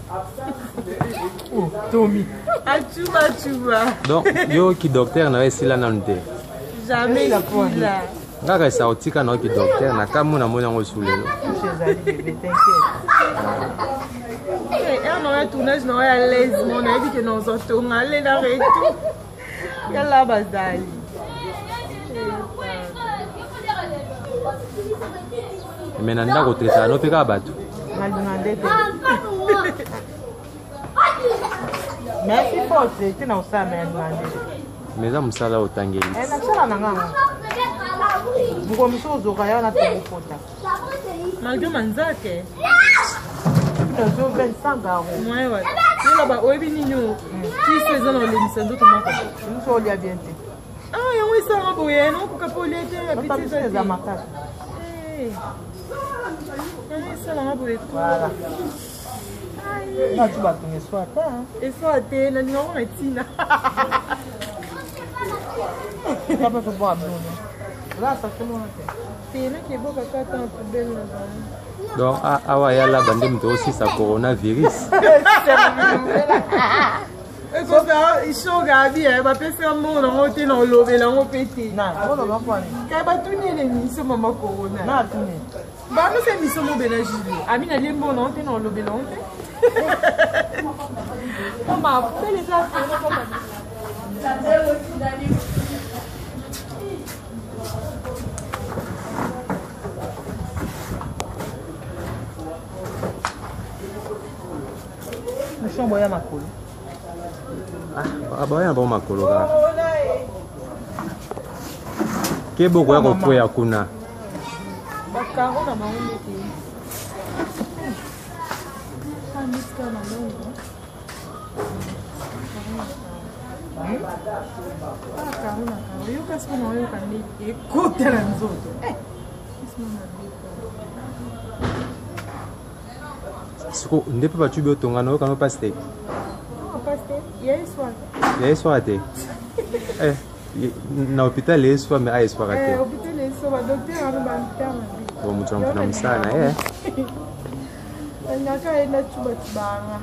Oh, Tommy. Achuba chuba. Donc yo ki docteur na yo esila nanu te. Jamais esila. Nga kaka otika na yo ki docteur na kamwe namoni yango su lelo. Heure na yo tournage na yo ya l'aise mo nayebi ke nazwa tonga ale na retour. Yala bazali. Me na ndako otraitaka no mpe kaka bato. Nalinga nde te. Merci pour traiter na osala me nalinga nde te. Mais eza mosala otangeli. Eh, nasala na nga ngo. Mokolo mosusu ozoka ya wana tokopota. Malgré manzake. Nazo 25 garo. Moyen wapi? Yola oyebi nini o? Kisi eza na olembisa nzoto moko. Mosusu olia bien te. Ah, yango esalaka boye nakokoka mpe olia te apeti eza eza makasi. Yango esalaka boye. Voilà. Natu bato eswa te. Eswa te, nalinga ngo na ntina. Papa tobwa bino. Oza sase mwana te. Te, nakeboka kaka na poubelle na bango. Donc awa ya laba nde moto osisa coronavirus. Ekozala shoga abi eh, bapesi ya mbongo nango te na olobela yango mpe te. Kaya batuni ele émission mama corona. Bamisa émission mobela Julie. Ami na lie mbongo nango te na olobela yango te. Mama, poubelle eza Mouchon boya makolo. Ah, boya bango makolo kaka. Ke bokoya kokweya kuna. Bakaro na bango ndete. Ah, miska na mongo. Ah, karo na karo. Yoka siko na oyoka nde ekota na nzoto. Eh, Siko nde mpe bacubi otonga na oyoka no mpasi te. Ya eswaka te. Eh, na hôpital eswa mais aeswaka te. Bon, moto na mosala na ye. Nalingaka ye natubatuba nga.